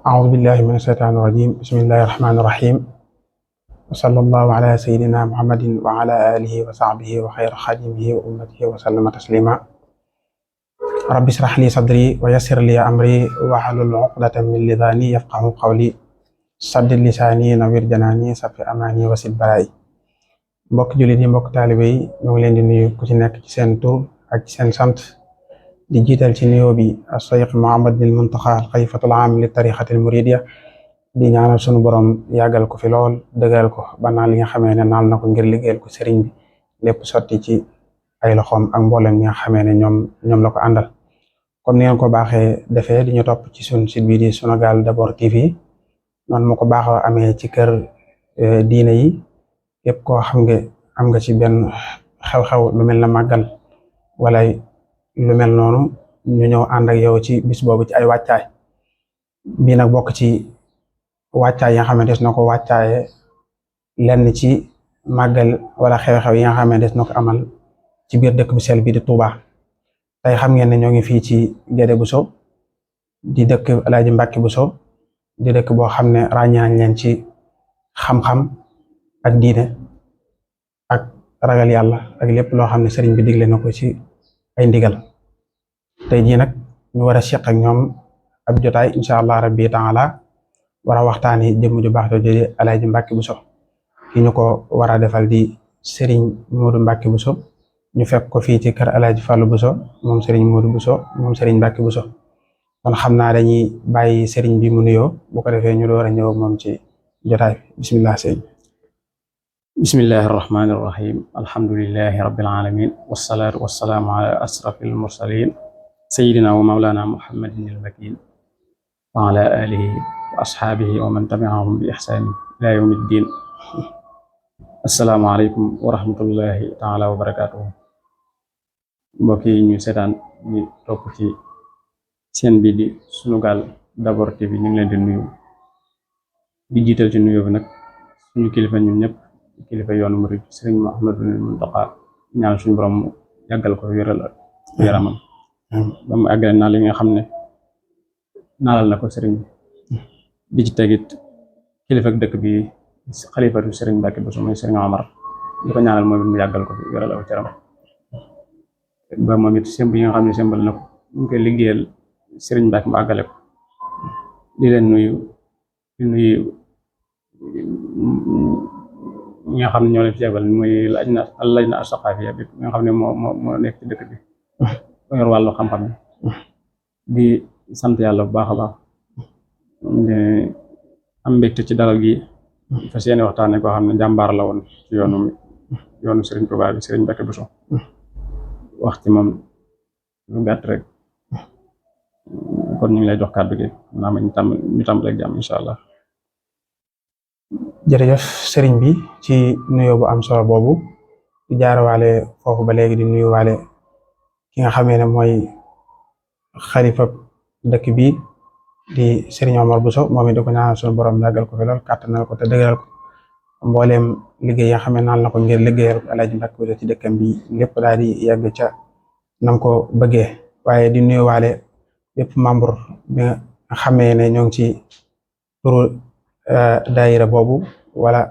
أعوذ بالله من الشيطان الرجيم بسم الله الرحمن الرحيم وصلى الله على سيدنا محمد وعلى آله وصحبه وخير خادمه وأمته وسلم تسليما رب اشرح لي صدري ويسر لي أمري واحلل عقدة من لساني يفقهوا قولي saddid lisaani nawir janaani safi amaani wasit baraay. Mbokk jullit yi, mbokk taalibe yi, ñu ngi leen di nuyu ku ci nekk ci seen tur ak ci seen sant, di jiital ci nuyoo bi Cheikh Mouhamadul Muntaxa xalifatul aam li tarixatil muridiya, di ñaanal sunu borom yàggal ko fi lool dëgëral ko ba naal li nga xamee ne naal na ko ngir liggéeyal ko sëriñ bi lépp sotti ci ay loxoom ak mboolem ñi nga xamee ne ñoom la ko àndal. comme ni ngeen ko baaxee defee di ñu topp ci sunu site bi di Sunugal d'abord TV. noonu ma ko baaxoo amee ci kër diine yi yëpp koo xam nga am nga ci benn xew-xew lu mel na màggal wala lu mel noonu ñu ñëw ànd ak yow ci bis boobu ci ay wàccaay bii nag bokk ci wàccaay yi nga xam ne des na ko wàccaaye lenn ci màggal wala xew-xew yi nga xam ne des na ko amal ci biir dëkk bu sell bi di Touba. tey xam ngeen ne ñoo ngi fii ci Guédé Bousso di dëkk Alaaji Mbàkke Bousso di dëkk boo xam ne ràññee nañ leen ci xam-xam ak diine ak ragal yàlla ak lépp loo xam ne sëriñ bi digle na ko ci ay ndigal. tey jii nag ñu war a seq ak ñoom ab jotaay incha allah rabbi taala war a waxtaani jëmm ju baax jooju Alaaji Mbàkke Bousso ki ñu ko war a defal di sëriñ Modou Mbàkke Bousso ñu fekk ko fii ci kër Alaaji Fàllu Bousso moom sëriñ Modou Bousso moom sëriñ Mbàkke Bousso. kon xam naa dañuy bàyyi sëriñ bi mu nuyoo bu ko defee ñu door a ñëw moom ci jotaay bi bismillah sëriñ. bismillahi arrahmani irrahim alhamdulilahi rabbil alamin wassalaatu wassalaamu ala asrafil mursalin sayidina wa mawlana muhammadin al-makin wa ala alihi wa ashaabihi wa man tabi'ahum bi ihsaanin ila yawmi ddin. assalaamu aleykum wa rahmatullahi taala wa barakatuhu. mbokk yi ñu seetaan ñu topp ci seen bi di Sunugal d'abord TV ñu ngi leen di nuyu di jiital ci nuyoo bi nag suñu kilifa ñun ñëpp kilifa yoonu murid sëriñ Mouhamadul Muntaxa ñaan suñu borom yàggal ko wéral yaramam ba mu àggale naa li nga xam ne naalal na ko sëriñ bi di ci tegit kilifa ak dëkk bi xalifatu sëriñ Mbàkke Bousso mooy sëriñ Omar di ko ñaanal moom it mu yàggal ko fi wéral aw caram ba moom it semb yi nga xam ne sembal na ko ñu koy liggéeyal sëriñ Mbàkke mu àggale ko. di leen nuyu ñi nga xam ne ñoo leen fi jabal muy laaj na asaqaafiya bi nga xam ne moo nekk ci dëkk bi moo yor wàllu xam-xam di sant yàlla bu baax a baax am mbégte ci dalal gi fas yéene waxtaane koo xam ne jàmbaar la woon ci yoonu sëriñ Tuubaa bi sëriñ Mbàkke Bousso wax ci moom lu gàtt rek kon ñu ngi lay jox kàddu gi naa ma ñu tàmbale ak jàmm incha allah. jërëjëf sëriñ bi ci nuyoo bu am solo boobu di jaarawaale foofu ba léegi di nuyuwaale ki nga xamee ne mooy xalifa dëkk bi di sëriñ Omar Bousso moom it di ko ñaanal suñu borom yàggal ko fi lool kàttanal ko te dëgëral ko mbooleem liggéey yi nga xam ne naan na ko ngir liggéeyal ko Alaaji Mbàkke Bousso ci dëkkam bi lépp daal di yegg ca nam ko bëggee. waaye di nuyuwaale bépp membre bi nga xamee ne ñoo ngi ci turu daayira boobu wala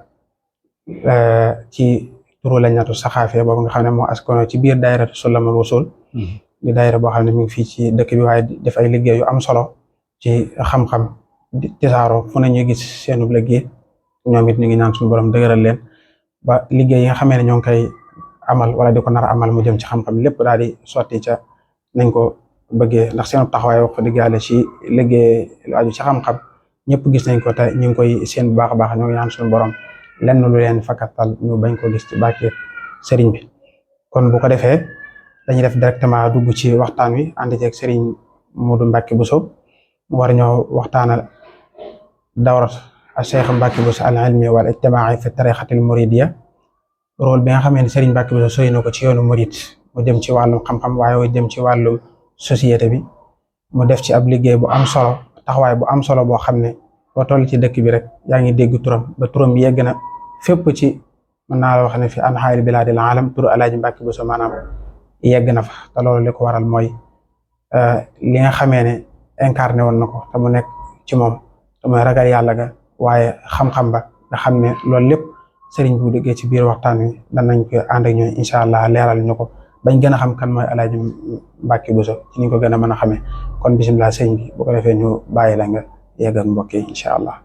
ci turu Lajnatu Saxaafiya boobu nga xam ne moo askano ci biir daayiratu Sulamul Wusul di daayira boo xam ne mi ngi fii ci dëkk bi waaye def ay liggéey yu am solo ci xam-xam di tisaaro fu ne ñu gis seenu liggéey ñoom it ñu ngi ñaan suñu borom dëgëral leen ba liggéey yi nga xamee ne ñoo ngi koy amal wala di ko nar a amal mu jëm ci xam-xam lépp daal di sotti ca nañ ko bëggee ndax seen taxawaay wax fa dëgg yàlla ci liggéey lu aju ci xam-xam ñëpp gis nañ ko te ñu ngi koy seen bu baax a baax ñoo ngi ñaan suñu borom lenn lu leen fakkatal ñu bañ ko gis ci barke sëriñ bi. kon bu ko defee dañuy def directement dugg ci waxtaan wi ànd ceeg sëriñ Modou Mbàkke Bousso mu war ñoo waxtaanal dawrat Cheikh Mbàkke Bousso al ilmi wal ijtimaai fi tariqatil muridiyya rôle bi nga xamee ne sëriñ Mbàkke Bousso sooy na ko ci yoonu murid mu jëm ci wàllum xam-xam waaye jëm ci wàllum société bi mu def ci ab liggéey bu am solo taxawaay bu am solo boo xam ne boo toll ci dëkk bi rek yaa ngi dégg turam ba turam bi yegg na fépp ci mën naa la wax ne fi anhaa'il bilaadil aalam turu Alaaji Mbàkke Bousso maanaam yegg na fa te loolu li ko waral mooy li nga xamee ne incarné woon na ko te mu nekk ci moom te mooy ragal yàlla ga waaye xam-xam ba nga xam ne loolu lépp sëriñ bu déggee ci biir waxtaan wi danañ ko ànd ak ñoom incha allah leeral ñu ko bañ gën a xam kan mooy Alaaji Mbàkke Buso ci ni ko gën a mën a xamee kon bisimilah sëñ bi bu ko defee ñu bàyyi la nga yegg ak mbokk yi incha allah.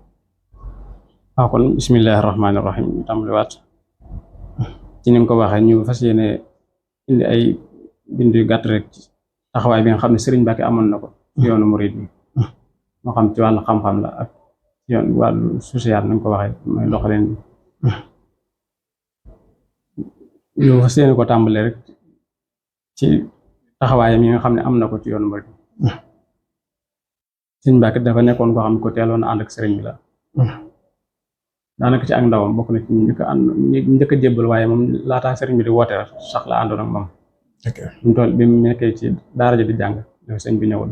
waaw kon bismillahi rahmaani rahim ñu tàmbaliwaat ci ni nga ko waxee ñu fas yéene indi ay bind yu gàtt rek ci taxawaay bi nga xam ne sëriñ Mbàkke amoon na ko ci yoonu murid bi moo xam ci wàllu xam-xam la ak ci yoon wàllu social nañ ko waxee mooy doxalin bi ñu fas yéene ko tàmbale rek ci taxawaayam yi nga xam ne am na ko ci yoonu murid sëriñ Mbàkke dafa nekkoon koo xam ne ko teeloon a ànd ak sëriñ bi la daanaka ci ak ndawam bokk na ci njëkk a jébbal waaye moom laataa sëriñ bi di woote sax la àndoon ak moom bi mu nekkee ci daara ja di jàng dafa sëñ bi ñëwul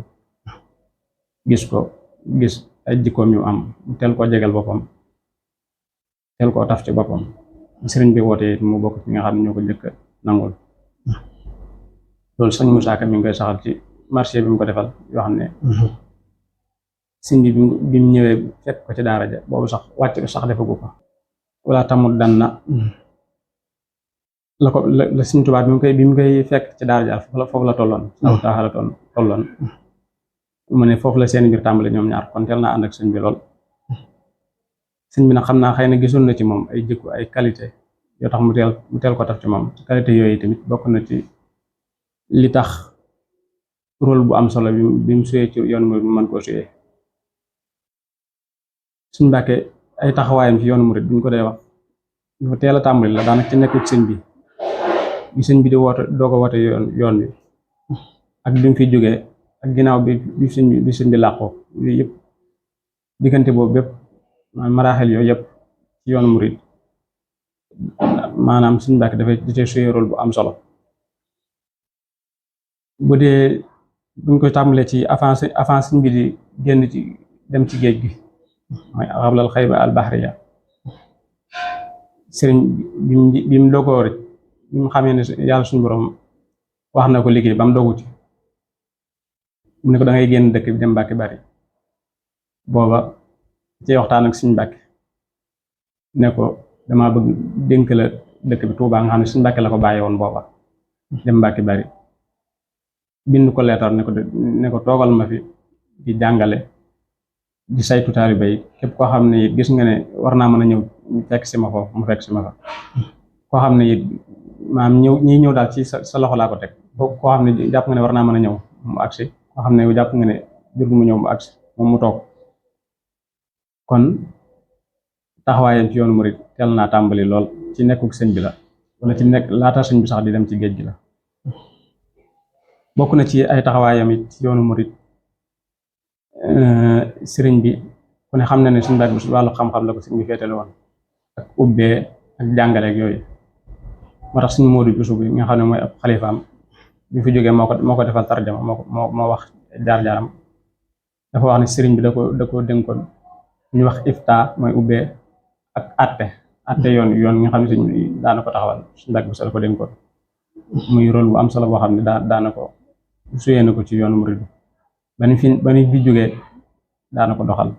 gis ay jikkoom yu am teel koo jegal boppam teel koo taf ci boppam sëriñ bi woote it mu bokk ci nga xam ne ñoo ko njëkk nangul loolu sëñ Musaa Ka mi ngi koy saxal ci marché bi mu ko defal yoo xam ne sëñ bi bi mu ñëwee fekk ko ci daara ja boobu sax wàcc sax defagu ko wala tamut dan na la sëñ Tuubaa bi mu koy fekk ci daara ja foofu la tolloon saw taaxa la tolloon mu ne foofu la seen mbir tàmbali ñoom ñaar kon teel naa ànd ak sëñ bi lool sëñ bi nag xam naa xëy na gisul na ci moom ay jikko ay qualité yoo tax mu teel ko taf ci moom qualité yooyu tamit bokk na ci li tax rôle bu am solo bi mu suyee ci yoon mu mën koo suyee sëñ Mbàkke ay taxawaayam ci yoonu murid buñ ko dee wax dafa teel a tàmbali la daanaka ci nekkut sëñ bi sëñ bi di woote doog a woote yoon bi ak bi mu fi jógee ak ginnaaw bi sëñ bi làqoo yooyu yëpp diggante boobu bépp maraaxel yooyu yëpp ci yoonu murid maanaam sëñ Mbàkke dafay di suyee rôle bu am solo bu dee buñ ko tàmbalee ci avant sëñ bi di génn ci dem ci géej gi mooy xablal xayba al bahriya sëriñ bi mu dogoo rek bi mu xamee ne yàlla suñu borom wax na ko liggéey ba mu dogu ci mu ne ko da ngay génn dëkk bi dem Mbàkke Bari booba ci waxtaan ak suñu Mbàkke ne ko dama bëgg dénk la dëkk bi Tuubaa nga xam ne suñu Mbàkke la ko bàyyi woon booba dem Mbàkke Bari bind ko leetar ne ko toogal ma fi di jàngale di saytu taalibe yi képp koo xam ne it gis nga ne war naa mën a ñëw fekk si ma foofu mu fekk si ma fa koo xam ne it maam ñëw daal ci sa loxo laa ko teg koo xam ne jàpp nga ne war naa mën a ñëw mu agsi koo xam ne jàpp nga ne jur gu mu ñëw mu agsi moom mu toog kon taxawaayam ci yoonu murid teel naa tàmbali lool ci nekkuk sëñ bi la wala ci nekk laata sëñ bi sax di dem ci géej gi la bokk na ci ay taxawaayam it ci yoonu murid sëriñ bi ku ne xam na ne suñu Mbàkke bi wàllu xam-xam la ko sëriñ bi féetale woon ak ubbee ak jàngale ak yooyu moo tax suñu Moodu Buso bi nga xam ne mooy ab xalifaam bi fi jógee moo ko defal tarjama moo wax jaar-jaaram dafa wax ne sëriñ bi da ko dénkoon ñu wax ifta mooy ubbee ak atte yoon nga xam ne sëriñ bi daana ko taxawal suñu Mbàkke bi la ko dénkoon muy rôle bu am solo boo xam ne daana ko suyee na ko ci yoonu murid ba ni fi jógee daana ko doxal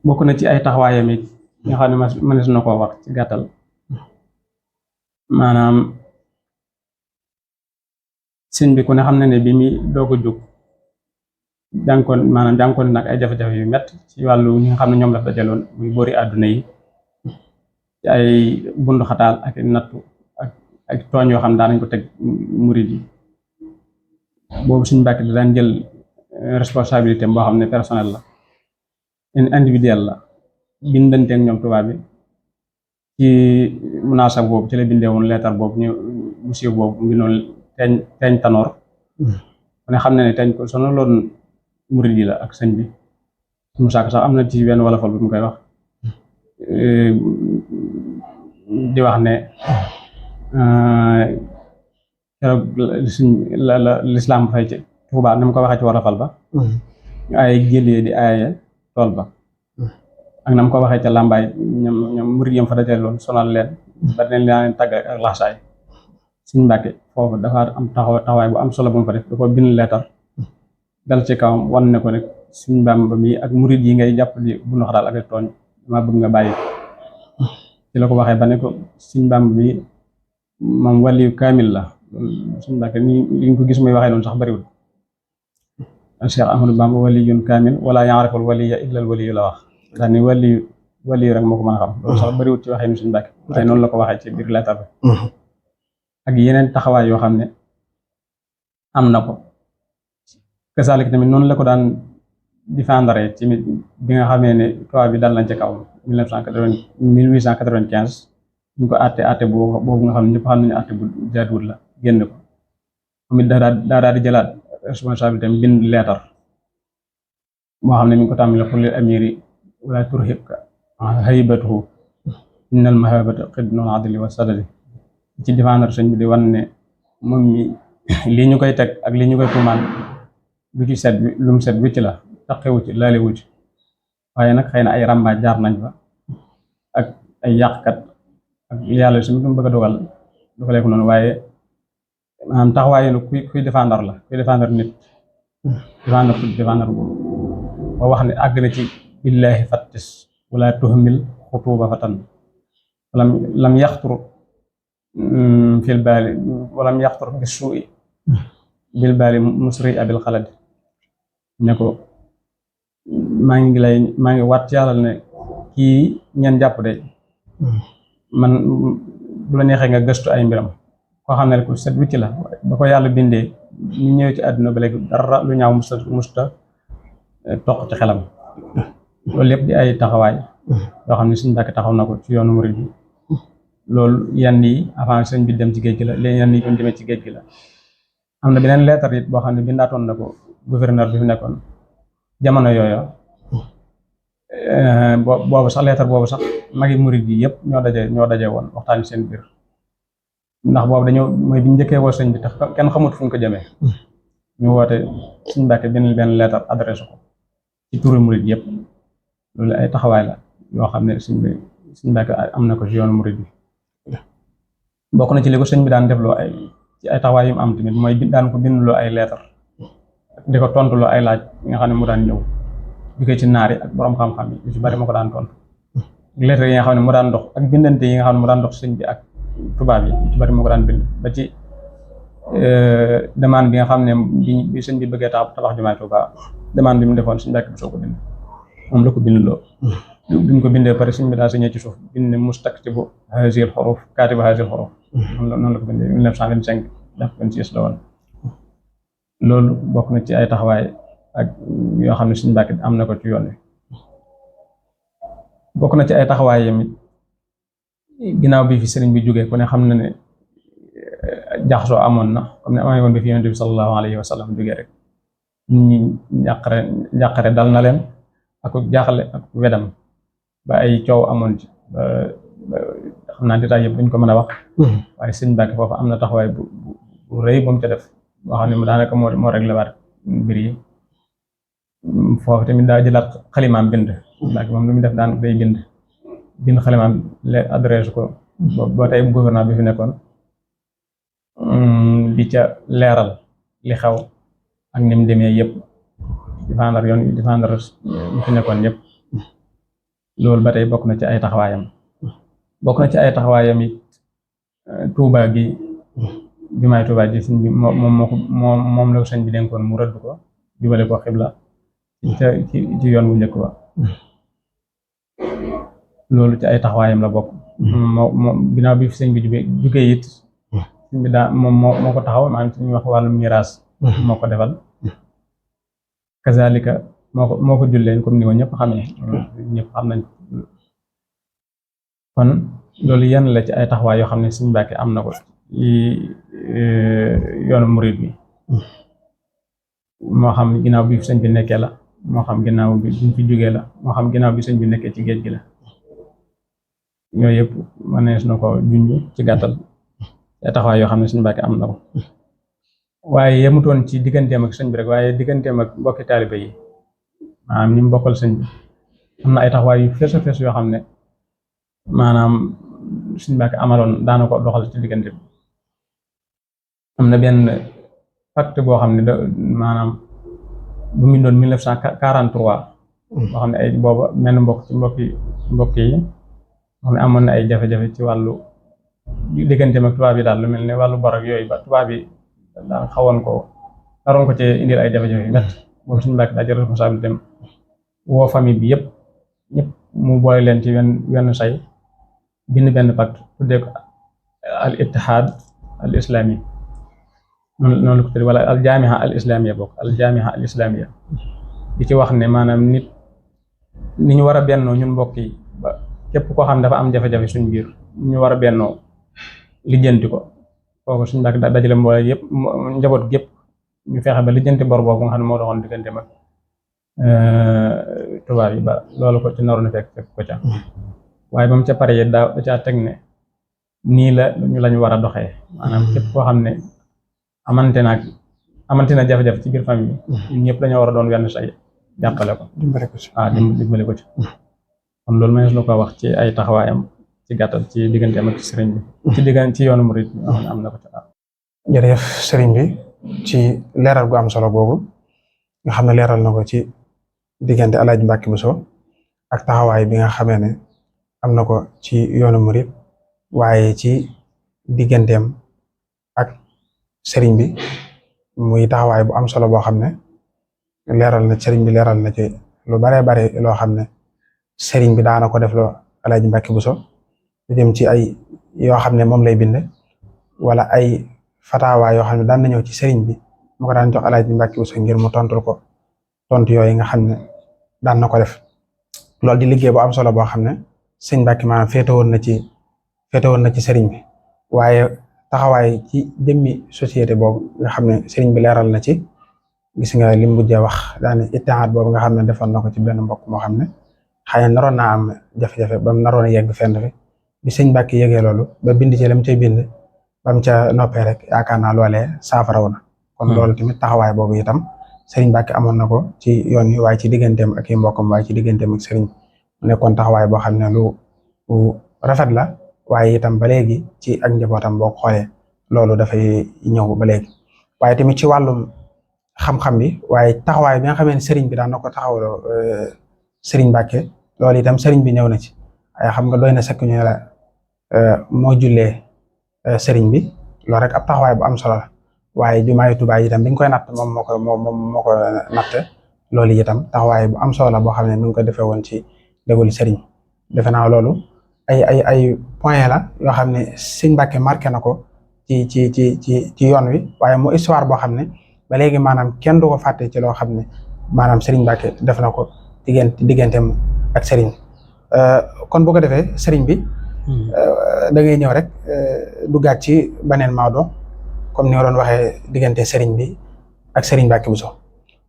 bokk na ci ay taxawaayam it nga xam ne mënees na koo wax ci gàttal maanaam sëñ bi ku ne xam na ne bi muy doog a jóg jànkoon nag ay jafe-jafe yu mett ci wàllu ñi nga xam ne ñoom la fa dajaloon muy boori àdduna yi ci ay bundu xataal ak nattu ak tooñ yoo xam ne daanañ ko teg murid yi boobu suñu Mbàkke da daan jël responsabilité boo xam ne personnel la individuel la bindanteeg ñoom tubaab bi ci munaasab boobu ci la bindee woon leetar boobu ñu siiw boobu mu ngi noonu teeñ tanoor ku ne xam ne teeñ ko sonaloon murid yi la ak sëñ bi Musaa Ka sax am na ci benn wolofal bu mu koy wax di wax ne keroog la lislaam fay ci Tuubaa ni mu ko waxee ci wolofal ba ñu ay jëlee di aaye tool ba ak na mu ko waxee ca làmbaay ñoom murid yam fa dajaloon sonal leen ba leen leen tàgg ak laxsaay Sëñ Mbàkke foofu dafa am taxawaay bu am solo bu mu fa def da ko bind leetar dal ci kawam wan ne ko rek Sëñ Bàmba mi ak murid yi ngay jàpp di bu nox daal ak tooñ dama bëgg nga bàyyi ci la ko waxee ba ne ko Sëñ Bàmba mi moom waliyu kaamil la Sëñ Mbàkke ni li nga ko gis muy waxee noonu sax bariwul Cheikh Ahmadou Bamba waliyun kaamil wala yaariful waliya illa al waliyu la wax daal ni waliyu rek moo ko mën a xam loolu sax bariwul ci waxee ni Sëñ Mbàkke waaye noonu la ko waxee ci biir lettre bi ak yeneen taxawaay yoo xam ne am na ko kasalik tamit noonu la ko daan défendre ci bi nga xamee ne tubaab bi dal nañ ci kaw 1895 ñu ko àtte boobu nga xam ne ñëpp xam nañu àtte bu jaaduwul la génn ko moom it daa di jëlaat responsabilité am bind leetar moo xam ne mi ngi ko tàmbale xulil amiri wala turhibka haybatuhu innal mahabata xidnul adli wa sadadi ci défendre sëñ bi di wan ne moom mi lii ñu koy teg ak lii ñu koy tuumaan lu ci set lu mu set wicc la taqewu ci laalewu ci waaye nag xëy na ay ràmbaaj jaar nañ fa ak ay yàqkat ak yàlla su mu bëgg a dogalee ko noonu waaye maanaam taxawaayu na kuy défendre la kuy défendre nit défendre ba wax ne àgg na ci billaahi fattis wala tuhmil xutuuba fatan lam yaxtur fil baali walam yaxtur bi suu'i bil baali musri abil xaladi ne ko maa ngi waat yàlla ne kii ñeen jàpp de man bu la neexee nga gëstu ay mbiram koo xam ne rek set wicc la ba ko yàlla bindee ñu ñëwee ci àdduna ba léegi dara lu ñaaw musta toq ci xelam loolu lépp di ay taxawaay yoo xam ne Sëñ Mbàkke taxaw na ko ci yoonu murid bi loolu yenn yi avant sëñ bi dem ci géej gi la léegi yenn yi ñu demee ci géej gi la am na beneen leetar it boo xam ne bindaatoon na ko gouverneur bi fi nekkoon jamono yooyu boobu sax leetar boobu sax magi murid yi yëpp ñoo daje woon waxtaan seen biir ndax boobu dañoo mooy bi ñu njëkkee woo sëñ bi tax kenn xamut fu ñu ko jëmee ñu woote Sëñ Mbàkke benn leetar adressé ko ci turu murid yëpp loolu ay taxawaay la yoo xam ne Sëñ Mbàkke am na ko ci yoonu murid bi bokk na ci li ko sëñ bi daan defloo ci ay taxawaay yu mu am tamit mooy daan ko bindloo ay leetar di ko tontuloo ay laaj yi nga xam ne mu daan ñëw jógee ci naari ak borom xam-xam yi yu ci bari ma ko daan tontu leetar yi nga xam ne mu daan dox ak bindante yi nga xam ne mu daan dox sëñ bi ak tubaab yi yu ci bari ma ko daan bind ba ci demande bi nga xam ne bi sëñ bi bëggee tabax jumaay Tuubaa demande bi mu defoon Sëñ Mbàkke soo ko bind moom la ko bindloo bi mu ko bindee pare sëñ bi daa sañee ci suuf bind ne mustaktibu haazihil xuruuf kaatibu haazihil xuruuf noonu la ko bindee 1925 daf 26 la woon loolu bokk na ci ay taxawaay ak yoo xam ne Sëñ Mbàkke am na ko ci yoon wi bokk na ci ay taxawaay yamit ginnaaw bi fi sëriñ bi jógee ku ne xam na ne jaxasoo amoon na comme ne amee woon bi fi Yonent bi sallallahu alayhi wa sallam jógee rek ñi njàqare dal na leen ak jaaxle ak wedam ba ay coow amoon ci xam naa détail yëpp duñ ko mën a wax waaye Sëñ Mbàkke foofu am na taxawaay bu rëy bu mu ca def boo xam ne daanaka moo réglé waat mbir yi foofu tamit daa jëlaat xalimaam bind Mbàkke moom lu mu def daan day bind xalimaam adresse ko ba tey gouvernement bi fi nekkoon di ca leeral li xew ak ni mu demee yëpp défendre ñu fi nekkoon yëpp loolu ba tey bokk na ci ay taxawaayam it Tuubaa gi jumaay Tuubaa ji sëñ bi moom la sëñ bi dénkoon mu rëdd ko jubale ko xibla ci yoon wu njëkk ba loolu ci ay taxawaayam la bokk moom ginnaaw bi fi sëñ bi jugee it sëñ bi daa moo ko taxaw maanaam suñuy wax wàllu miraas moo ko defal kazalika moo ko julleen comme ni ko ñëpp xamee ñëpp xam nañ kon loolu yenn la ci ay taxawaay yoo xam ne Sëñ Mbàkke am na ko yoonu murid bi moo xam ginnaaw bi sëñ bi nekkee la moo xam ginnaaw bi buñ fi jógee la moo xam ginnaaw bi sëñ bi nekkee ci géej gi la yooyu yëpp mënees na ko junj ci gàttal ay taxawaay yoo xam ne Sëñ Mbàkke am na ko waaye yemutoon ci digganteem ak sëñ bi rek waaye digganteem ak mbokki taalibe yi maanaam ñi mu bokkal sëñ bi am na ay taxawaay yu fees a fees yoo xam ne maanaam Sëñ Mbàkke amaloon daana ko doxal ci diggante bi am na benn pacte boo xam ne maanaam bu mu doon 1943 boo xam ne ay booba menn mbokk ci mbokk yi xam ne amoon na ay jafe-jafe ci wàllu digganteem ak tubaab yi daal lu mel ne wàllu bor ak yooyu ba tubaab yi daal xawoon ko naroon ko ci indil ay jafe-jafe yu métti boobu suñu Mbàkke daa jël responsabilité am woo famille bi ñëpp mu boole leen ci wenn say bind benn pacte tuddee ko al ittihad al islami noonu la ko tuddee wala al jaamiha al islamia bokk al jaamiha al islamia di ci wax ne maanaam nit ni ñu war a bennoo ñun mbokk yi ba képp koo xam ne dafa am jafe-jafe suñ biir ñu war a bennoo lijjanti ko kooku suñu Mbàkke dajale mboole yëpp njaboot gépp ñu fexe ba lijjanti bor boobu nga xam ne moo doxoon diggante mag tubaab yi ba loolu ko ci naroon fekk ko ca waaye ba mu ca pare yi da caa teg ne nii lañu war a doxee maanaam képp koo xam ne amante na jafe-jafe ci biir famille ñun ñëpp dañoo war a doon wenn say jàppale ko dimbale ko ci kon loolu mënees na ko wax ci ay taxawaayam ci gàttal ci digganteem ak sëriñ bi ci yoonu murid am na ko ci jërëjëf sëriñ bi ci leeral gu am solo boobu nga xam ne leeral na ko ci diggante Alaaji Mbàkke Buso ak taxawaay bi nga xamee ne am na ko ci yoonu murid waaye ci digganteem ak sëriñ bi muy taxawaay bu am solo boo xam ne sëriñ bi leeral na ci lu baree bare loo xam ne sëriñ bi daana ko def loo Alaaji Mbàkke Buso lu jëm ci ay yoo xam ne moom lay bind wala ay fatawa yoo xam ne daan na ñëw ci sëriñ bi mu ko daan jox Alaaji Mbàkke Buso ngir mu tontul ko tontu yooyu nga xam ne daan na ko def loolu di liggéey bu am solo boo xam ne sëñ Mbàkke maanaam féete woon na ci sëriñ bi waaye taxawaay ci jëmmi société boobu nga xam ne sëriñ bi leeral na ci gis nga lim mujjee wax daane ittihaad boobu nga xam ne defoon na ko ci benn mbokk moo xam ne xëy na naroon naa am jafe-jafe ba mu naroon a yegg fenn fi bi sëñ Mbàkke yëgee loolu ba bind ci lam cay bind ba mu ca noppee rek yaakaar naa loolee saafaraw na kon loolu tamit taxawaay boobu itam sëriñ Mbàkke amoon na ko ci yoon wi waaye ci digganteem ak i mbokkam waaye ci digganteem ak sëriñ mu nekkoon taxawaay boo xam ne lu rafet la waaye itam ba léegi ci ak njabootam boo xoolee loolu dafay ñëw ba léegi waaye tamit ci wàllum xam-xam bi waaye taxawaay bi nga xamee ne sëriñ bi daan na ko taxawaloo sëriñ Mbàkke loolu itam sëriñ bi ñëw na ci waaye xam nga doy na sekk ñu la moo jullee sëriñ bi loolu rek ab taxawaay bu am solo la waaye jumaay Tuubaa itam bi ñu koy natt moom moo ko natt loolu itam taxawaay bu am solo la boo xam ne mi ngi ko defee woon ci déglu sëriñ defe naa loolu ay point la yoo xam ne sëñ Mbàkke marqué na ko ci yoon wi waaye mu histoire boo xam ne ba léegi maanaam kenn du ko fàtte ci loo xam ne maanaam sëriñ Mbàkke def na ko digganteem ak sëriñ kon boo ko defee sëriñ bi da ngay ñëw rek duggaat ci beneen Maodo comme ni nga doon waxee diggante sëriñ bi ak sëriñ Mbàkke Buso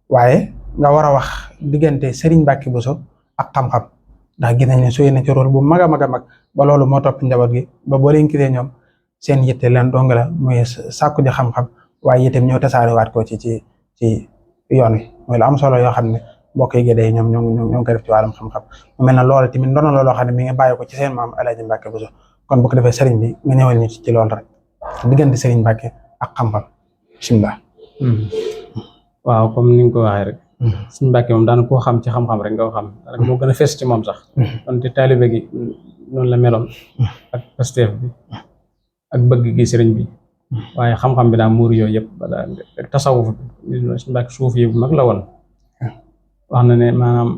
waaye nga war a wax diggante sëriñ Mbàkke Buso ak xam-xam ndax gis nañ ne suyee na ci rôle bu mag a mag a mag ba loolu moo topp njaboot gi ba boo leen gisee ñoom seen yitte leen dong la muy sàkku ji xam-xam waaye itam ñëw tasaarewaat ko ci yoon wi mooy lu am solo yoo xam ne mbokk yi day ñoom ñoo ko def ci wàllum xam-xam mu mel na loolu tamit ndono la loo xam ne mi ngi bàyyi ko ci seen maam Alaaji Mbàkke Buso kon bu ko defee sëriñ bi nga ñëwal ñu ci loolu rek diggante sëriñ Mbàkke ak xam-xam bismillah. waaw comme ni nga ko waxee rek sëriñ Mbàkke moom daan koo xam ci xam-xam rek nga ko xam rek moo gën a fees ci moom sax kon te taalibe gi noonu la meloon ak pasteef bi ak bëgg gi sëriñ bi waaye xam-xam bi daa muur yooyu yëpp bala rek tasawuf bi sëriñ Mbàkke suuf yi bu mag la woon wax na ne maanaam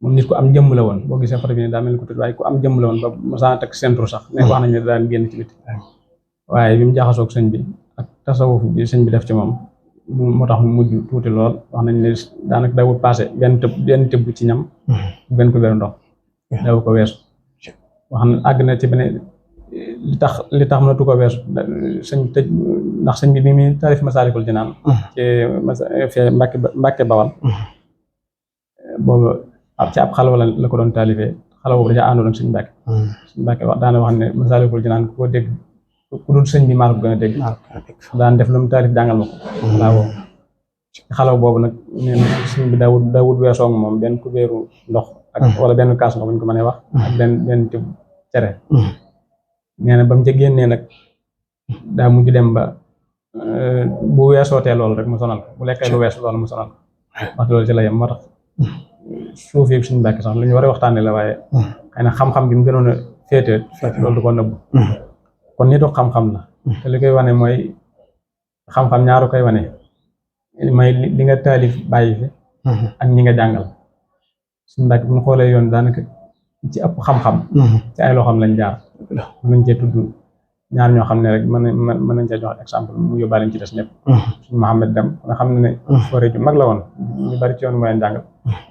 moom nit ku am jëmm la woon boo gisee photo bi ne daa mel ni ko tudd waaye ku am jëmm la woon ba mosaan takk centre sax ne wax nañ ne daan génn ci biti waaye bi mu jaxasoog sëñ bi ak tasawuf bi sëñ bi def ci moom moo tax mu mujj tuuti lool wax nañ ne daanaka dawul passé benn tëbb ci ñam benn ko beru ndox daw ko weesu wax na àgg na ci beneen li tax mënatu ko weesu sëñ bi tëj ndax sëñ bi bi muy tarif Masaalikul Jinaan ci Mbàkke Bawal boobu ci ab xalwa la ko doon taalifee xalwa boobu dañaa àndoon ak sëñ Mbàkke wax daana wax ne Masaalikul Jinaan koo dégg ku dul sëñ bi maa ko gën a dégg daan def lu mu taalif jàngal ma ko waaw xalaw boobu nag neen sëñ bi daawut weesoo ak moom benn kubéeru ndox ak wala benn kaas ndox bu ñu ko mënee wax ak benn tib cere nee na ba mu ca génnee nag daa mujj dem ba bu weesootee loolu rek mu sonal ko bu lekkee lu weesu loolu mu sonal ko waxtu loolu ci la yem moo tax suuf yëpp suñu Mbàkke sax lu ñu war a waxtaane la waaye xëy na xam-xam bi mu gënoon a féete loolu du ko nëbbu kon nitu xam-xam la te li koy wane mooy xam-xam ñaaru koy wane mooy li nga taalif bàyyi fi ak ñi nga jàngal suñu Mbàkke bu ñu xoolee yoon daanaka ci ëpp xam-xam ci ay loo xam lañ jaar mën nañ cee tudd ñaar ñoo xam ne rek mën nañ cee jox exemple mu yóbbaale ci des ñëpp suñu Mohamed Dem nga xam ne forêt ju mag la woon ñu bari ci yoon mu leen jàngal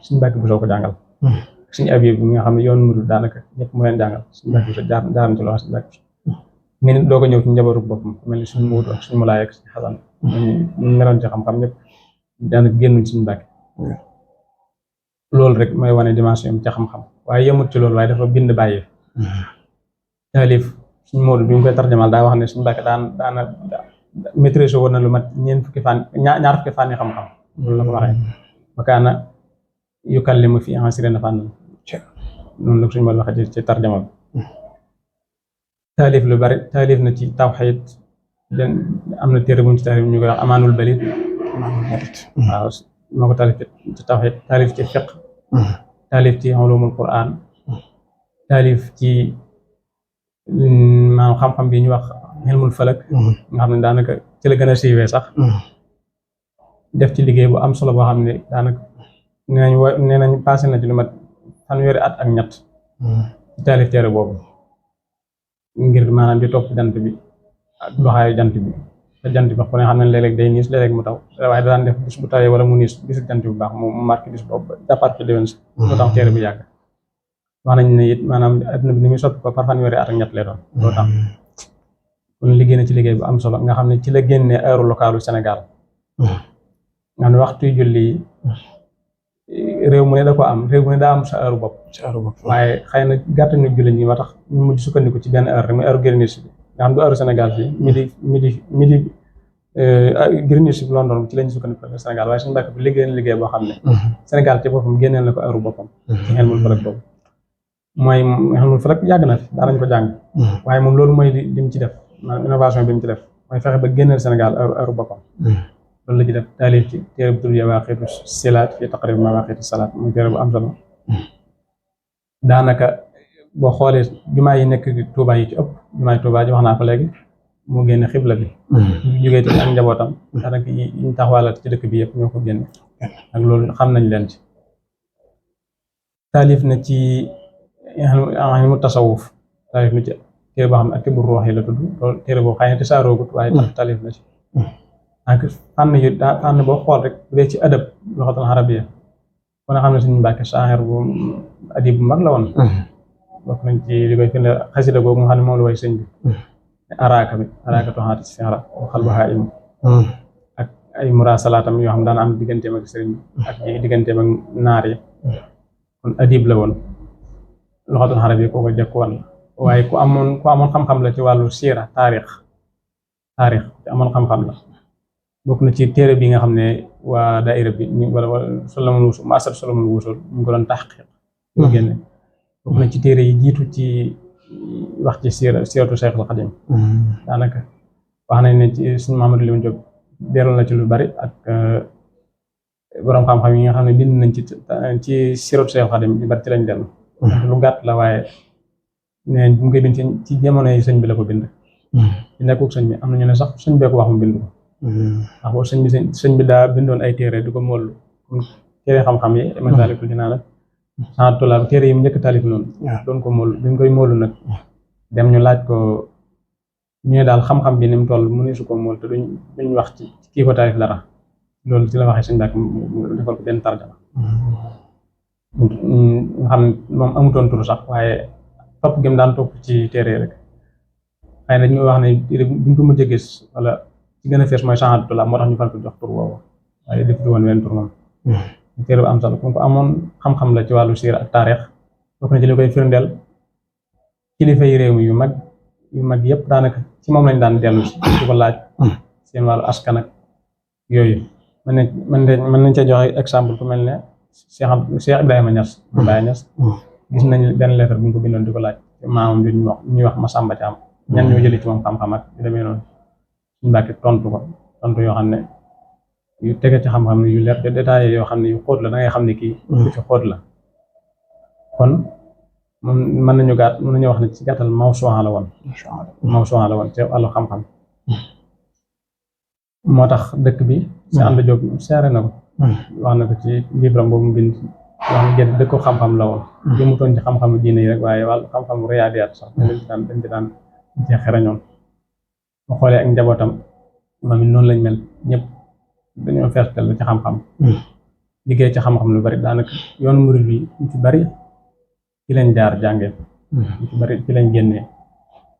suñu Mbàkke bu soo ko jàngal suñu Abiib bi nga xam ne yoon murid daanaka ñëpp mu leen jàngal suñu Mbàkke bu soo jaaram ci loxo suñu Mbàkke nga doo ko ñëw ci njabootu boppam mel ni suñu Muudu ak suñu Mulaay ak suñu Xasan ñu meloon ci xam-xam ñëpp daanaka génnuñ suñu Mbàkke loolu rek mooy wane dimension am ci xam-xam waaye yemut ci loolu waaye dafa bind bàyyi taalif suñu Moodu bi mu koy tarjamal daa wax ne suñu Mbàkke daana maîtrise woon na lu mat ñaar fukki fànni xam-xam loolu la ko waxee ba kaana yukallimu fi ansirina fànn noonu la suñu Moodu waxee ci tarjamal taalif lu bari taalif na ci tawxiid am na téere bu mu ci taalif ñu koy wax amaanul balit waaw moo ko taalif ci tawxiid taalif ci fiq taalif ci ulumul Qur'an taalif ci maanaam xam-xam bi ñu wax ilmul falak nga xam ne daanaka ci la gën a siiwee sax def ci liggéey bu am solo boo xam ne daanaka nee nañ passé na ci lu mat fanweeri at ak ñett ci taalif téere boobu ngir maanaam di topp jant bi ak doxaayu jant bi te jant bi ku ne xam ne léeg-léeg day niis léeg-léeg mu taw waaye daan def bis bu tawee wala mu niis bisu jant bu baax mu marqué bis boobu jàppaat ci déwén si loo tax téere bu yàgg wax nañ ne it maanaam adduna bi ni muy soppi ko par fanweeri at ak ñett lay doon loo tax kon liggéey na ci liggéey bu am solo nga xam ne ci la génnee heure localu Sénégal nga xam ne waxtu julli réew mu ne da ko am réew mu ne daa am sa heure bopp waaye xëy na gàtt ñu julli ñi ma tax ñu mujj sukkandiku ci benn heure rek muy heure Greenwich bi nga xam du heure Sénégal fii midi Greenwich bi London ci lañu sukkandiku Sénégal waaye suñu Mbàkke bi liggéey na liggéey boo xam ne Sénégal ci boppam génneel na ko heure boppam ci ilmul falak boobu mooy ilmul falak yàgg na fi daanañ ko jàng waaye moom loolu mooy li mu ci def innovation bi mu ci def mooy fexe ba génneel Sénégal heure boppam loolu la ci def taalif ci téere bu tudd Yawaaqiitu Silaat fi taqriib mawaaqiiti salaat muy téere bu am solo daanaka boo xoolee jumaa yi nekk Tuubaa yi ci ëpp jumaa yi Tuubaa ji wax naa ko léegi moo génne xibla bi jógee ci ak njabootam daanaka yi ñu taxawalal ci dëkk bi yëpp ñoo ko génne ak loolu xam nañ leen ci taalif na ci ilmu tasawuf taalif na ci téere boo xam ne ak tibu ruux yi la tudd loolu téere boo xëy na te saaroogut waaye taalif na ci ak fànn boo xool rek bu dee ci adab luxatul arabiya kon xam ne suñu Mbàkke saahir bu adib bu mag la woon bokk nañ ci li koy firnde xasida googu nga xam ne moom la way sëñ bi araaka toxaati sira xal ba im ak ay murasalaatam yoo xam ne daan am digganteem ak sëriñ bi ak digganteem ak naar yi kon adib la woon luxatul arabiya koo ko jëkk woon waaye ku amoon xam-xam la ci wàllu siira taarix ci amoon xam-xam la bokk na ci téere bi nga xam ne waa daayira bi wala Salamul Wusul maasat Salamul Wusul ñu ngi ko doon taxqiq ñu génne bokk na ci téere yi jiitu ci wax ci siiratu Seexul Xadim daanaka wax nañ ne ci suñu Mamadou Lim Diop dellu na ci lu bari ak borom xam-xam yi nga xam ne bind nañ ci siiratu Seexul Xadim ñu bari ci lañ dellu lu gàtt la waaye nee bu mu koy bind ci jamono yi sëñ bi la ko bind ci nekkuk sëñ bi am na ñu ne sax sëñ bee ko wax mu bind ko ndax boobu sëñ bi daa bindoon ay téere du ko moolu comme téere xam-xam yi Masaalikul Jinaan la sant tulaab téere yi mu njëkk taalif noonu doon ko moolu bi ñu koy moolu nag dem ñu laaj ko ñu ne daal xam-xam bi ni mu toll mu ne su ko mool te duñ wax ci kii ko taalif dara loolu ci la waxee sëñ Mbàkke mu defal ko benn tarjama nga xam ne moom amutoon tur sax waaye topp gi mu daan topp ci téere rek xëy na ñu wax ne buñ ko mujj a gis wala ci gën a fees mooy sant tulaab moo tax ñu far ko jox tur boobu waaye def ci woon wenn tur moom téere bu am solo ku ko amoon xam-xam la ci wàllu siira ak taarix bokk na ci li koy firndeel kilifa yi réew mi yu mag yëpp daanaka ci moom lañ daan dellu si di ko laaj seen wàllu askan ak yooyu mën nañ ca joxe exemple ku mel ne Cheikh Ibrahima Niass Baye Niass gis nañ benn lettre bu ñu ko bindoon di ko laaj maamam bi ñuy wax Masamba Thiam ñan ñoo jëlee ci moom xam-xam ak yu demee noonu suñu Mbàkke tontu yoo xam ne yu tege ci xam-xam yu leer te détaillé yoo xam ne yu xóot la da ngay xam ne kii lu ci xóot la kon moom mën nañu wax ne ci gàttal mawsu'a la woon ci wàllu xam-xam moo tax dëkk bi si ànd jóg seere na ko wax na ko ci livre boobu mu bind wax na génn dëkku xam-xam la woon jëmutoon ci xam-xamu diine yi rek waaye wàllu xam-xamu riyaadiyaat sax dañ ci daan xereñoon bu xoolee ak njabootam moom it noonu lañ mel ñëpp dañoo feestal ci xam-xam liggéey ci xam-xam lu bari daanaka yoonu murid bi ñu ci bari ci lañ jaar jàngee ñu ci bari ci lañ génnee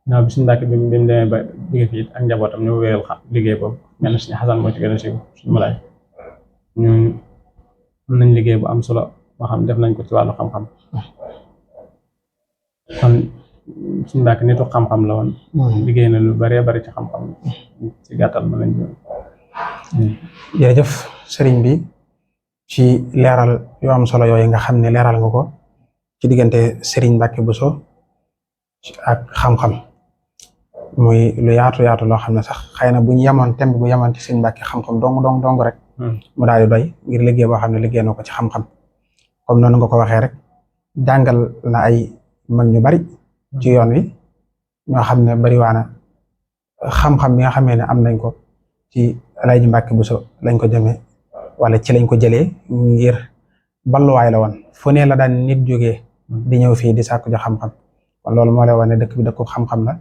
naaw bi suñu Mbàkke bi mu demee ba jóge fii ak njabootam ñu wéyal liggéey boobu mel na suñu Xasan moo ci gën a siiw suñu Malaay ñooñu am nañ liggéey bu am solo boo xam def nañ ko ci wàllu xam-xam kon suñu Mbàkke nitu xam-xam la woon liggéey na lu baree bari ci xam-xam ci gàttal ma lañ jërëjëf sëriñ bi ci leeral yu am solo yooyu nga xam ne leeral nga ko ci diggante sëriñ Mbàkke Buso ak xam-xam muy lu yaatu loo xam ne sax xëy na bu ñu yemoon temb bu yemoon ci sëriñ Mbàkke xam-xam dong rek mu daal di doy ngir liggéey boo xam ne liggéey na ko ci xam-xam comme noonu nga ko waxee rek jàngal na ay mag ñu bari ci yoon wi ñoo xam ne bari waana xam-xam bi nga xamee ne am nañ ko ci Alaaji Mbàkke Buso lañ ko jëmee wala ci lañ ko jëlee ngir balluwaay la woon fu ne la daan nit jógee di ñëw fii di sàkku ji xam-xam kon loolu moo lay wane dëkk bi dëkku xam-xam la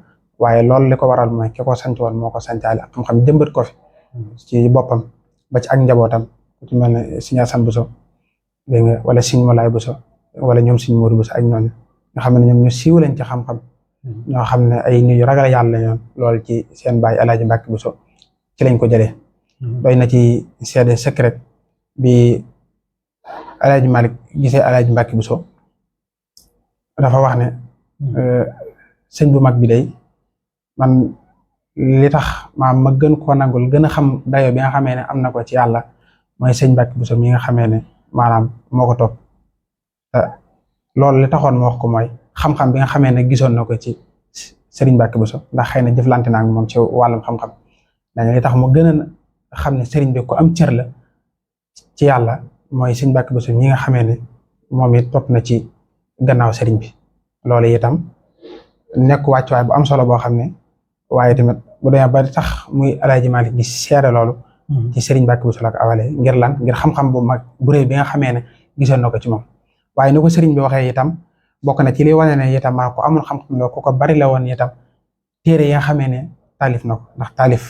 waaye loolu li ko waral mooy ki ko sanc woon moo ko sancaale ak xam-xam jëmbat ko fi ci boppam ba ci ak njabootam ku ci mel ne Sëñ Asan Buso dégg nga wala Sëñ Mulaay Buso wala ñoom Sëñ Moodu Buso ak ñooñu nga xam ne ñoom ñu siiw lañ ci xam-xam ñoo xam ne ay nit yu ragal yàlla ñoom loolu ci seen baay Alaaji Mbàkke Buso ci lañ ko jëlee doy na ci seede secret bi Alaaji Malik gisee Alaaji Mbàkke Buso dafa wax ne sëñ bu mag bi day man li tax ma gën koo nangul gën a xam dayo bi nga xamee ne am na ko ci yàlla mooy sëñ Mbàkke Buso mi nga xamee ne maanaam moo ko topp loolu li taxoon ma wax ko mooy xam-xam bi nga xamee ne gisoon na ko ci sëriñ Mbàkke Buso ndax xëy na jëflante naa ak moom ci wàllum xam-xam dañu li tax mu gën a xam ne sëriñ bi ko am cër la ci yàlla mooy sëñ Mbàkke Buso mi nga xamee ne moom it topp na ci gannaaw sëriñ bi loolu itam nekk wàccuwaay bu am solo boo xam ne waaye tamit bu demee ba tax muy Alaaji Malik gi seere loolu ci sëriñ Mbàkke Buso la ko awale ngir lan ngir xam-xam bu mag bu rëy bi nga xamee ne gisoon na ko ci moom waaye ni ko sëriñ bi waxee itam bokk na ci li wane ne itam maa ko amul xam-xam la ko bari la woon itam téere yi nga xamee ne taalif na ko ndax taalif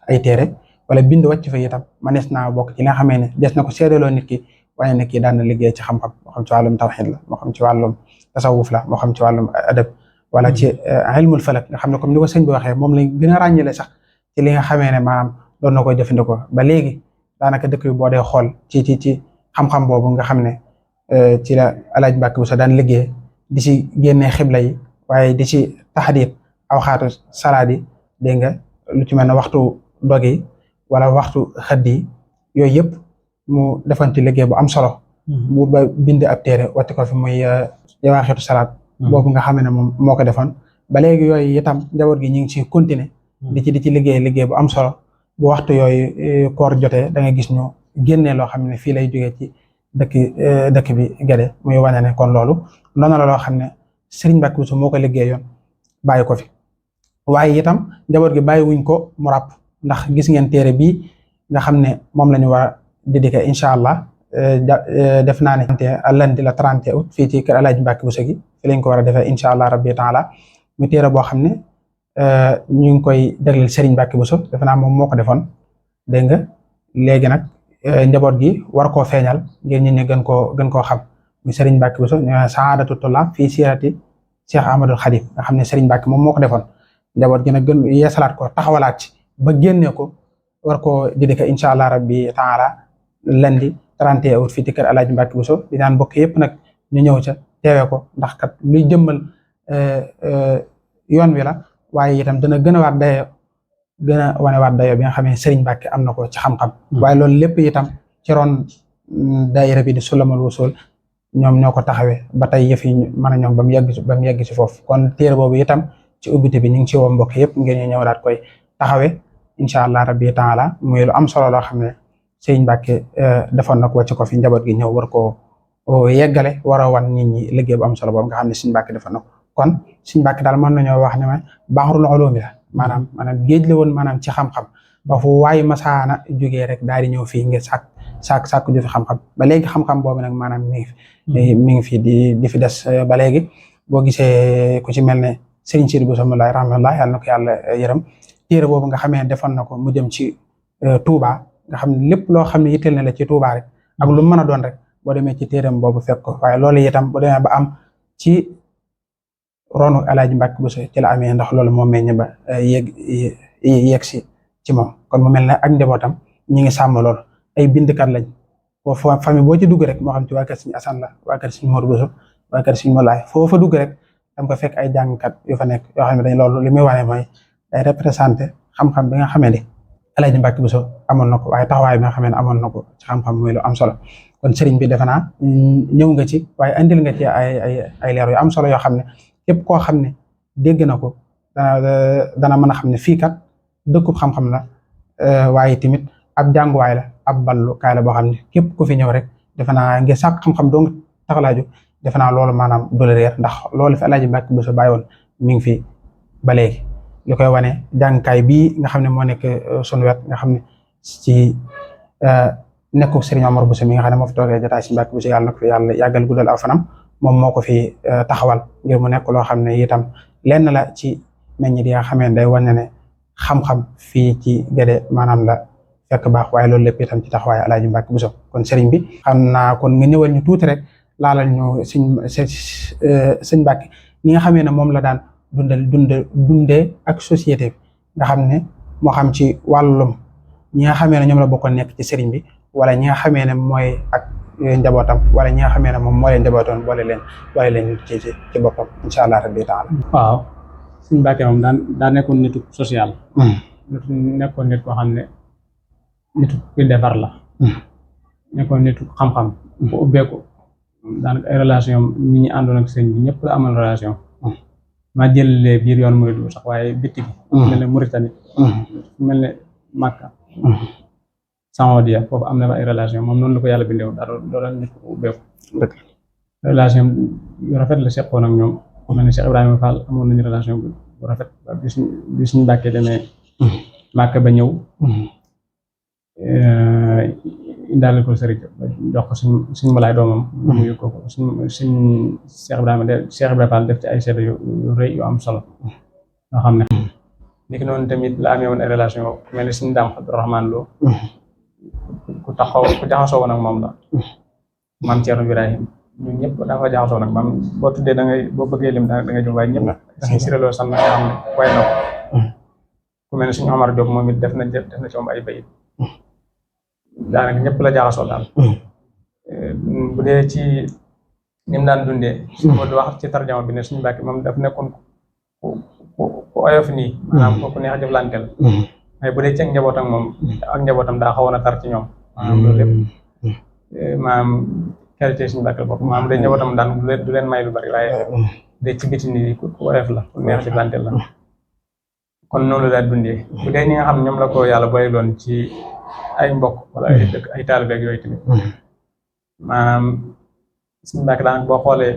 ay téere wala bind wàcc fa itam manees naa bokk ci li nga xamee ne des na ko seedeloo nit ki waaye nag kii daan na liggéey ci xam-xam moo xam ci wàllum tawxiid la moo xam ci wàllum tasawuf la moo xam ci wàllum adab wala ci ilmul falak nga xam ne comme ni ko sëñ bi waxee moom lañ gën a ràññale sax ci li nga xamee ne maanaam doon na koy jëfandikoo ba léegi daanaka dëkk bi boo dee xool ci xam-xam boobu nga xam ne ci la Alaaji Mbàkke Buso daan liggéey di ci génnee xibla yi waaye di ci taxadiit aw xaatu salaat yi dégg nga lu ci mel ne waxtu dog yi wala waxtu xëdd yi yooyu yëpp mu defoon ci liggéey bu am solo bu ba bind ab téere watti ko fi muy jawaaxitu salaat boobu nga xam ne moom moo ko defoon ba léegi yooyu itam njaboot gi ñu ngi ci continuer di ci liggéey bu am solo bu waxtu yooyu koor jotee da nga gis ñu génnee loo xam ne fii lay jógee ci dëkk bi Gédé muy wane ne kon loolu noonu la loo xam ne Sëriñ Mbàkke Buso moo ko liggéeyoon bàyyi ko fi waaye itam njaboot gi bàyyi wuñ ko mu ràpp ndax gis ngeen téere bii nga xam ne moom la ñu war a dédié incha allah def naa ne lundi la 30 août fii ci kër Alaaji Mbàkke Buso gi fi lañ ko war a defee incha allah rabbi taala mu téere boo xam ne ñu ngi koy jagleel Sëriñ Mbàkke Buso defe naa moom moo ko defoon dégg nga léegi nag njaboot gi war koo feeñal ngir ñi gën koo xam muy Sëriñ Mbàkke Buso saadatu tullaab fii siirati Cheikh Ahmadul Xadim nga xam ne Sëriñ Mbàkke moom moo ko defoon njaboot gi nag gën yeesalaat ko taxawalaat ci ba génne ko war koo dédié incha allah rabbi taala lundi 31 août fii ci kër Alaaji Mbàkke Buso di naan mbokk yëpp nag ñu ñëw ca teewee ko ndax kat luy jëmmal yoon wi la waaye itam dana gën a waat dayo gën a wane waat dayo bi nga xam ne Sëriñ Mbàkke am na ko ci xam-xam waaye loolu lépp itam ci ron daayira bi di Sulamul Wusul ñoom ñoo ko taxawee ba tey yëf yi mën a ñoom ba mu yegg ci foofu kon téere boobu itam ci ubbite bi ñu ngi ci woo mbokk yëpp ngeen ñu ñëw daat koy taxawee incha allah rabbi taala muy lu am solo loo xam ne Sëriñ Mbàkke defoon na ko wàcc ko fi njaboot gi ñëw war koo yeggale war a wan nit ñi liggéey bu am solo boobu nga xam ne Sëriñ Mbàkke defoon na ko kon Sëriñ Mbàkke daal mën nañoo wax ne ma baxrul ulumi la maanaam géej la woon maanaam ci xam-xam ba fu waaye masaana jógee rek daal di ñëw fii ngir sàkk ju fi xam-xam ba léegi xam-xam boobu nag maanaam mi ngi fi di fi des ba léegi boo gisee ku ci mel ne Sëriñ Sidy Bousso Moulaye rahmatullah yàlla na ko yàlla yërëm téere boobu nga xamee defoon na ko mu jëm ci Touba nga xam ne lépp loo xam ne yitteel na la ci Touba rek ak lu mën a doon rek boo demee ci téereem boobu fekk ko waaye loolu itam boo demee ba am ci ronu Alaaji Mbàkke Bousso ci la amee ndax loolu moo meññ ba yegg si ci moom kon mu mel ne ak njabootam ñi ngi sàmm loolu ay bindkat lañ foofu famille boo ci dugg rek moo xam ci waa kër Sëriñ Asan la waa kër Sëriñ Mor Bousso waa kër Sëriñ Moulaye foo fa dugg rek danga ko fekk ay jàngkat yu fa nekk yoo xam ne dañ loolu li muy wane mooy day représenté xam-xam bi nga xamee ne Alaaji Mbàkke Bousso amoon na ko waaye taxawaay bi nga xamee ne amoon na ko ci xam-xam muy lu am solo kon sëriñ bi defe naa ñëw nga ci waaye andil nga ci ay leer yu am solo yoo xam ne képp koo xam ne dégg na ko dana mën a xam ne fii kat dëkkub xam-xam la waaye tamit ab jànguwaay la ab ballukaay la boo xam ne képp ku fi ñëw rek defe naa ngir sàkk xam-xam dong taxalaaju defe naa loolu maanaam du la réer ndax loolu fi Alaaji Mbàkke Bousso bàyyi woon mi ngi fi ba léegi li koy wane jàngkaay bii nga xam ne moo nekk sunu wet nga xam ne ci nekku Serigne Omar Bousso mi nga xam ne moo fi toogee jotaay Serigne Mbàkke Bousso yàlla na ko fi yàlla yàggal guddal aw fanam moom moo ko fi taxawal ngir mu nekk loo xam ne itam lenn la ci meññit yi nga xamee day wane ne xam-xam fii ci Guédé maanaam la fekk baax waaye loolu lépp itam ci taxawaay Alaaji Mbàkke Bousso kon Serigne bi xam naa kon nga ñëwal ñu tuuti rek laalal ñu sëñ Mbàkke ni nga xamee ne moom la daan dundee ak société bi nga xam ne moo xam ci wàllum ñi nga xamee ne ñoom la bokkoon nekk ci sëriñ bi wala ñi nga xamee ne mooy ak njabootam wala ñi nga xamee ne moom moo leen njabootoon boole leen ci boppam incha allah rabbi taala. waaw sëñ Mbàkke moom daan nekkoon nitu social. nekkoon nit koo xam ne nitu kuy defar la. nekkoon nitu xam-xam. bu ubbeeku daanaka ay relation ñi ñu àndoon ak sëñ bi ñëpp la amal relation. maa jëlee biir yoon murid sax waaye bitti gi mel ne Mauritanie mel ne Makka Saoudia foofu am na ay relation moom noonu la ko yàlla bindeew dara nit ko ubbeeku relation yu rafet la seqoon ak ñoom mel ne Cheikh Ibrahima Fall amoon nañu relation bu rafet bi suñu Mbàkke demee Makka ba ñëw indaale ko sëriñ jox ko suñ Moulaye doomam mu yëg ko suñ Cheikh Ibrahima Fall def ci ay seede yu rëy yu am solo yoo xam ne niki noonu tamit la amee woon ay relation mel ni suñu Daam Abdourahmane Lo ku jaxasoo woon ak moom la maam Thierno Birahim ñun ñëpp daa fa jaxasoo nag maam boo tuddee boo bëggee lim da ngay jëm waaye ñëpp dañuy siraloo san na nga xam ne way na ko ku mel ni suñu Omar Diop moom it def na ci moom ay bayit daanaka ñëpp la jaxasoo daal bu dee ci ni mu daan dundee su ma wax ci tarjama bi ne suñu Mbàkke moom daf nekkoon ku oyof nii maanaam ku neex a jëflanteel mais bu dee ci ak njabootam moom ak njabootam daa xawoon a tar ci ñoom maanaam loolu lépp maanaam qualité suñu Mbàkke la bopp maanaam bu dee njabootam daan du leen may lu bari waaye dee ci biti nii ku oyof la ku neex a jëflanteel la kon noonu la daal dundee bu dee ñi nga xam ñoom la ko yàlla boole loon ci ay mbokk wala ay dëkk ay taalibe ak yooyu tamit maanaam suñu Mbàkke daanaka boo xoolee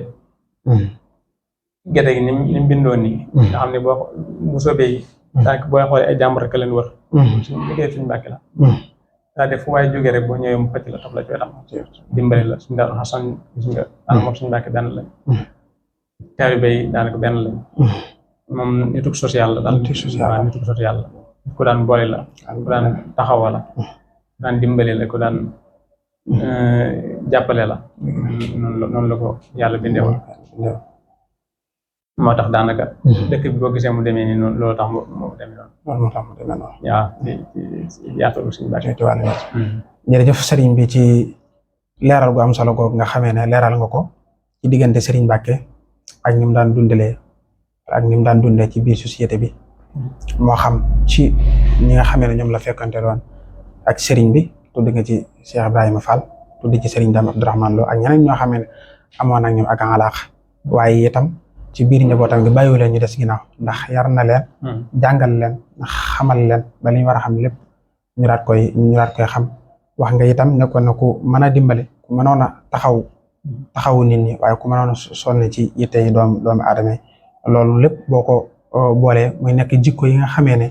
Guédé gi ni mu bindoo nii nga xam ne bu soobee yi daanaka booy xoolee ay jàmbur rek leen wër suñu liggéey suñu Mbàkke la daa def fu waaye jógee rek boo ñëwee mu fëcc la topp la ci wetam dimbali la suñu daal xasan gis nga moom suñu Mbàkke benn lañ taalibe yi daanaka benn lañ moom nituk social la daal nituk social la ku daan boole la ku daan taxawa la ku daan dimbali la ku daan jàppale la noonu la ko yàlla bindee woon moo tax daanaka dëkk bi boo gisee mu demee nii noonu loolu tax mu demee noonu waaw ci yaatalu suñu Mbàkke jërëjëf sëriñ bi ci leeral gu am solo googu nga xamee ne leeral nga ko ci diggante sëriñ Mbàkke ak ni mu daan dundalee ak ni mu daan dundee ci biir société bi moo xam ci ñi nga xamee ne ñoom la fekkante loon ak sëriñ bi tudd nga ci Cheikh Ibrahima Fall tudd ci sëriñ Daam Abdourahmane Lo ak ñeneen ñoo xamee ne amoon ak ñoom ak alaax waaye itam ci biir njabootam gi bàyyiwu leen ñu des ginnaaw ndax yar na leen jàngal leen xamal leen ba li ñu war a xam lépp ñu daat koy xam wax nga itam nekkoon na ku mën a dimbale ku mënoon a taxawu nit ñi waaye ku mënoon a sonn ci yitte yi doomu aadama loolu lépp boo ko boolee muy nekk jikko yi nga xamee ne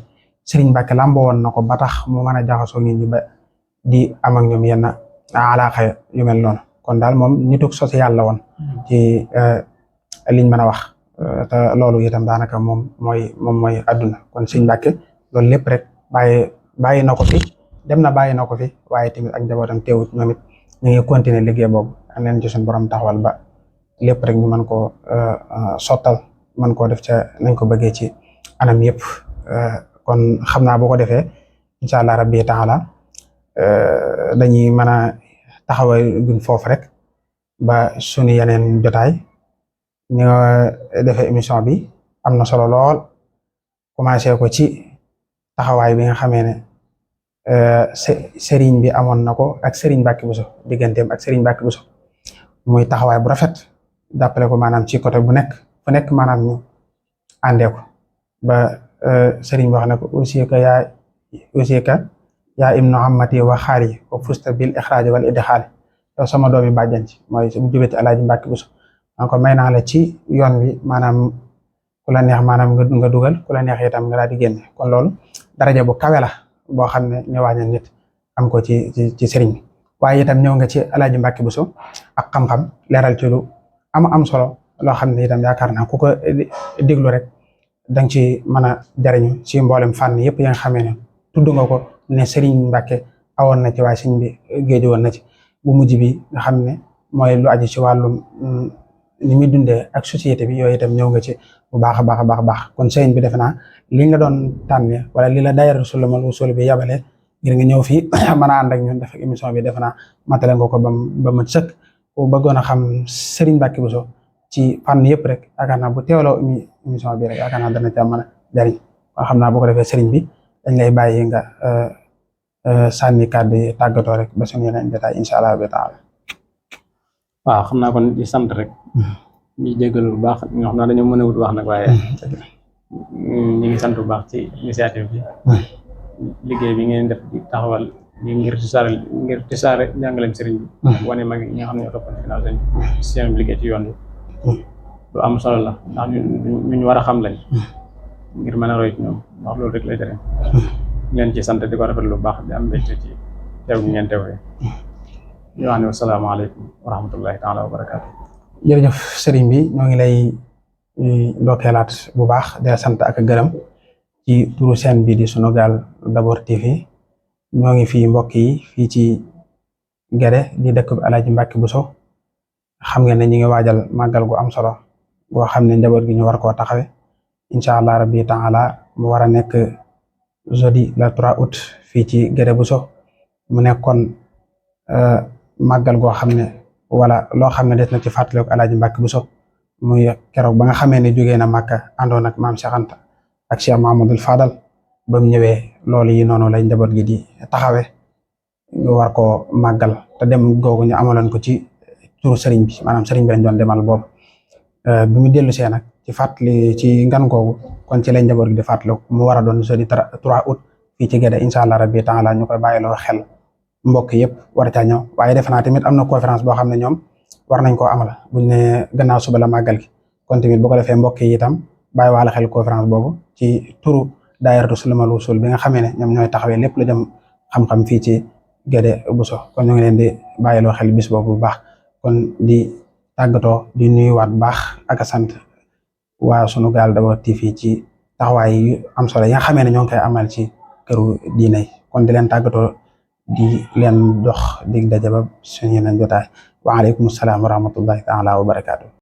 Serigne Mbacke làmboo woon na ko ba tax mu mën a jaxasoo nit ñi ba di am ak ñoom yenn alaaxa yu mel noonu kon daal moom nituk social la woon ci liñ mën a wax te loolu itam daanaka moom mooy adduna kon Serigne Mbacke loolu lépp rek bàyyi na ko fi dem na bàyyi na ko fi waaye tamit ak njabootam teewut ñoom it ñu ngi continuer liggéey boobu am leen ci suñu borom taxawal ba lépp rek ñu mën koo sottal mën koo def ca nañ ko bëggee ci anam yëpp kon xam naa boo ko defee incha allah rabbi taala dañuy mën a taxawal gun foofu rek ba suñu yeneen jotaay ni nga defee émission bi am na solo lool commencé ko ci taxawaay bi nga xamee ne sëriñ bi amoon na ko ak Serigne Mbacke Bousso digganteem ak Serigne Mbacke Bousso muy taxawaay bu rafet jàppale ko maanaam ci côté bu nekk fu nekk maanaam ñu àndee ko ba Serigne wax na ko usika yaa ibnu ammati wa xaali wa fusta bil ixraaji wal idxaali yow sama doomi bàjjan ci mooy bu jubee ci Alaaji Mbacke Bousso man ko may naa la ci yoon wi maanaam ku la neex maanaam nga dugal ku la neex itam nga daal di génne kon loolu daraja bu kawe la boo xam ne ñëwaat na nit am ko ci sëriñ bi waaye itam ñëw nga ci Alaaji Mbacke Bousso ak xam-xam leeral ci lu am solo loo xam ne itam yaakaar naa ku ko déglu rek danga ci mën a jariñu ci mboolem fànn yëpp ya nga xamee ne tudd nga ko ne Serigne Mbacke awoon na ci waaye sëriñ bi géeju woon na ci bu mujj bi nga xam ne mooy lu aju ci wàllum ni muy dundee ak société bi yooyu itam ñëw nga ci bu baax a baax kon sëriñ bi defe naa li nga doon tànne wala li la daayira Sullamul Wusul bi yabale ngir nga ñëw fii mën a ànd ak ñun def émission bi defe naa matale nga ko ba mu sëkk bu bëggoon a xam Serigne Mbacke Bousso ci fànn yëpp rek yaakaar naa bu teewloo émission bi rek yaakaar naa dana ca mën a jariñ waaw xam naa bu ko defee Serigne bi dañ lay bàyyi nga sànni kàddu yi tàggatoo rek ba suñu yeneen jotaay incha allah bi taala. waaw xam naa kon di sant rek. ñuy jégalu bu baax ñoo xam naa dañoo mën a wut wax nag waaye. ñu ngi sant bu baax ci initiative bi. liggéey bi ngeen def di taxawal ngir tisaare njàngaleem sëriñ bi. wane mag ñi nga xam ne ñoo toppoon ginnaaw sëriñ bi seen liggéey ci yoon bi. lu am solo la ndax ñu war a xam lañ. ngir mën a roy ci ñoom wax loolu rek lay tere. leen ci sant di ko rafetlu lu baax di am mbégte ci teew bi ngeen teewee. ñu wax ne wasalaamaaleykum wa rahmatullahi taala wa barakaatu. jërëjëf sëriñ bi ñoo ngi lay ndokkeelaat bu baax di la sant ak gërëm ci turu seen bi di Sunugal d'abord TV ñoo ngi fii mbokk yi fii ci Guédé di dëkk bi Alaaji Mbacke Bousso xam ngeen ne ñu ngi waajal màggal gu am solo goo xam ne njaboot gi ñu war koo taxawe incha allah rabbi taala mu war a nekk jeudi le 3 août fii ci Guédé Bousso mu nekkoon màggal goo xam ne wala loo xam ne des na ci fàttaliku Alaaji Mbacke Bousso muy keroog ba nga xamee ne jógee na Màkka àndoon ak maam Cheikh Anta ak Cheikh Mahamadul Fadal ba mu ñëwee loolu yi noonu lay njaboot gi di taxawe ñu war koo màggal te dem googu ñu amaloon ko ci turu sëriñ bi maanaam sëriñ bi lañ doon demal boobu bi mu dellu see nag ci fàttali ci ngan googu kon ci lay njaboot gi di fàttaliku mu war a doon jeudi 3 août fii ci Guédé incha allah rabbi taala ñu koy bàyyiloo xel mbokk yëpp war caa ñëw waaye defe naa tamit am na conférence boo xam ne ñoom war nañ koo amal buñ ne gannaaw suba la màggal gi kon tamit bu ko defee mbokk yi itam bàyyi waale xel conférence boobu ci turu daayiratu Sullamul Wusul bi nga xamee ne ñoom ñooy taxawee lépp lu jëm xam-xam fii ci Guédé Bousso kon ñu ngi leen di bàyyiloo xel bis boobu bu baax kon di tàggatoo di nuyuwaat bu baax ak a sant waa Sunugal d'abord TV ci taxawaay yu am solo yi nga xamee ne ñoo ngi koy amal ci këru diine yi kon di leen tàggatoo di leen dox dig daje ba suñu yeneen jotaay wa aleykum salaam wa rahmatullahi taala wa barakaatu